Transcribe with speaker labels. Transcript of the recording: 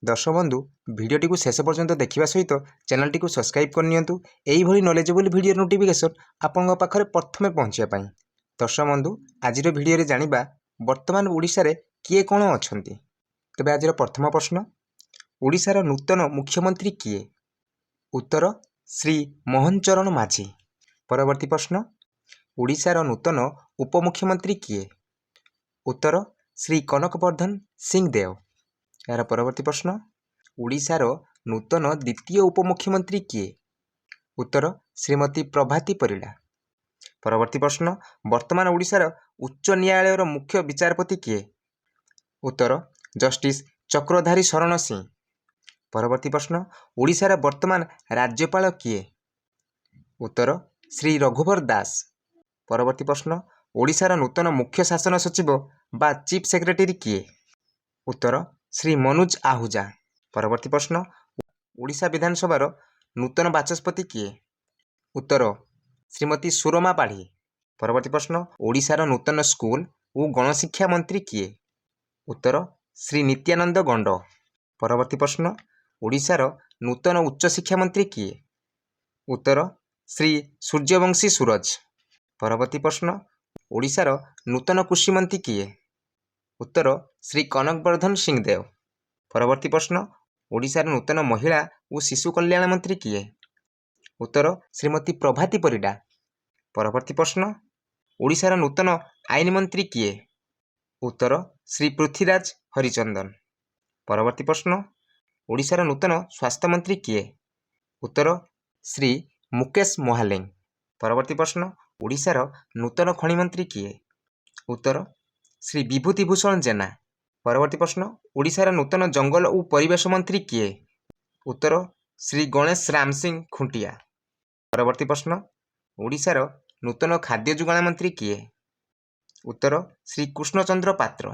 Speaker 1: ଦର୍ଶକ ବନ୍ଧୁ, ଭିଡ଼ିଓଟିକୁ ଶେଷ ପର୍ଯ୍ୟନ୍ତ ଦେଖିବା ସହିତ ଚ୍ୟାନେଲଟିକୁ ସବସ୍କ୍ରାଇବ୍ କରିନିଅନ୍ତୁ, ଏଇଭଳି ନଲେଜେବଲ୍ ଭିଡ଼ିଓ ନୋଟିଫିକେସନ୍ ଆପଣଙ୍କ ପାଖରେ ପ୍ରଥମେ ପହଞ୍ଚିବା ପାଇଁ। ଦର୍ଶକ ବନ୍ଧୁ, ଆଜିର ଭିଡ଼ିଓରେ ଜାଣିବା ବର୍ତ୍ତମାନ ଓଡ଼ିଶାରେ କିଏ କ'ଣ ଅଛନ୍ତି। ତେବେ ଆଜିର ପ୍ରଥମ ପ୍ରଶ୍ନ, ଓଡ଼ିଶାର ନୂତନ ମୁଖ୍ୟମନ୍ତ୍ରୀ କିଏ? ଉତ୍ତର, ଶ୍ରୀ ମୋହନ ଚରଣ ମାଝୀ। ପରବର୍ତ୍ତୀ ପ୍ରଶ୍ନ, ଓଡ଼ିଶାର ନୂତନ ଉପମୁଖ୍ୟମନ୍ତ୍ରୀ କିଏ? ଉତ୍ତର, ଶ୍ରୀ କନକ ବର୍ଦ୍ଧନ ସିଂଦେଓ। ଏହାର ପରବର୍ତ୍ତୀ ପ୍ରଶ୍ନ, ଓଡ଼ିଶାର ନୂତନ ଦ୍ୱିତୀୟ ଉପମୁଖ୍ୟମନ୍ତ୍ରୀ କିଏ? ଉତ୍ତର, ଶ୍ରୀମତୀ ପ୍ରଭାତୀ ପରିଡ଼ା। ପରବର୍ତ୍ତୀ ପ୍ରଶ୍ନ, ବର୍ତ୍ତମାନ ଓଡ଼ିଶାର ଉଚ୍ଚ ନ୍ୟାୟାଳୟର ମୁଖ୍ୟ ବିଚାରପତି କିଏ? ଉତ୍ତର, ଜଷ୍ଟିସ୍ ଚକ୍ରଧାରୀ ଶରଣ ସିଂ। ପରବର୍ତ୍ତୀ ପ୍ରଶ୍ନ, ଓଡ଼ିଶାର ବର୍ତ୍ତମାନ ରାଜ୍ୟପାଳ କିଏ? ଉତ୍ତର, ଶ୍ରୀ ରଘୁବର ଦାସ। ପରବର୍ତ୍ତୀ ପ୍ରଶ୍ନ, ଓଡ଼ିଶାର ନୂତନ ମୁଖ୍ୟ ଶାସନ ସଚିବ ବା ଚିଫ୍ ସେକ୍ରେଟାରୀ କିଏ? ଉତ୍ତର, ଶ୍ରୀ ମନୋଜ ଆହୁଜା। ପରବର୍ତ୍ତୀ ପ୍ରଶ୍ନ, ଓଡ଼ିଶା ବିଧାନସଭାର ନୂତନ ବାଚସ୍ପତି କିଏ? ଉତ୍ତର, ଶ୍ରୀମତୀ ସୁରମା ପାଢ଼ୀ। ପରବର୍ତ୍ତୀ ପ୍ରଶ୍ନ, ଓଡ଼ିଶାର ନୂତନ ସ୍କୁଲ ଓ ଗଣଶିକ୍ଷା ମନ୍ତ୍ରୀ କିଏ? ଉତ୍ତର, ଶ୍ରୀ ନିତ୍ୟାନନ୍ଦ ଗଣ୍ଡ। ପରବର୍ତ୍ତୀ ପ୍ରଶ୍ନ, ଓଡ଼ିଶାର ନୂତନ ଉଚ୍ଚଶିକ୍ଷା ମନ୍ତ୍ରୀ କିଏ? ଉତ୍ତର, ଶ୍ରୀ ସୂର୍ଯ୍ୟବଂଶୀ ସୂରଜ। ପରବର୍ତ୍ତୀ ପ୍ରଶ୍ନ, ଓଡ଼ିଶାର ନୂତନ କୃଷିମନ୍ତ୍ରୀ କିଏ? ଉତ୍ତର, ଶ୍ରୀ କନକ ବର୍ଦ୍ଧନ ସିଂଦେଓ। ପରବର୍ତ୍ତୀ ପ୍ରଶ୍ନ, ଓଡ଼ିଶାର ନୂତନ ମହିଳା ଓ ଶିଶୁ କଲ୍ୟାଣ ମନ୍ତ୍ରୀ କିଏ? ଉତ୍ତର, ଶ୍ରୀମତୀ ପ୍ରଭାତୀ ପରିଡ଼ା। ପରବର୍ତ୍ତୀ ପ୍ରଶ୍ନ, ଓଡ଼ିଶାର ନୂତନ ଆଇନ ମନ୍ତ୍ରୀ କିଏ? ଉତ୍ତର, ଶ୍ରୀ ପୃଥ୍ୱୀରାଜ ହରିଚନ୍ଦନ। ପରବର୍ତ୍ତୀ ପ୍ରଶ୍ନ, ଓଡ଼ିଶାର ନୂତନ ସ୍ୱାସ୍ଥ୍ୟମନ୍ତ୍ରୀ କିଏ? ଉତ୍ତର, ଶ୍ରୀ ମୁକେଶ ମହାଲିଙ୍ଗ। ପରବର୍ତ୍ତୀ ପ୍ରଶ୍ନ, ଓଡ଼ିଶାର ନୂତନ ଖଣି ମନ୍ତ୍ରୀ କିଏ? ଉତ୍ତର, ଶ୍ରୀ ବିଭୂତି ଭୂଷଣ ଜେନା। ପରବର୍ତ୍ତୀ ପ୍ରଶ୍ନ, ଓଡ଼ିଶାର ନୂତନ ଜଙ୍ଗଲ ଓ ପରିବେଶ ମନ୍ତ୍ରୀ କିଏ? ଉତ୍ତର, ଶ୍ରୀ ଗଣେଶ ରାମ ସିଂ ଖୁଣ୍ଟିଆ। ପରବର୍ତ୍ତୀ ପ୍ରଶ୍ନ, ଓଡ଼ିଶାର ନୂତନ ଖାଦ୍ୟ ଯୋଗାଣ ମନ୍ତ୍ରୀ କିଏ? ଉତ୍ତର, ଶ୍ରୀ କୃଷ୍ଣଚନ୍ଦ୍ର ପାତ୍ର।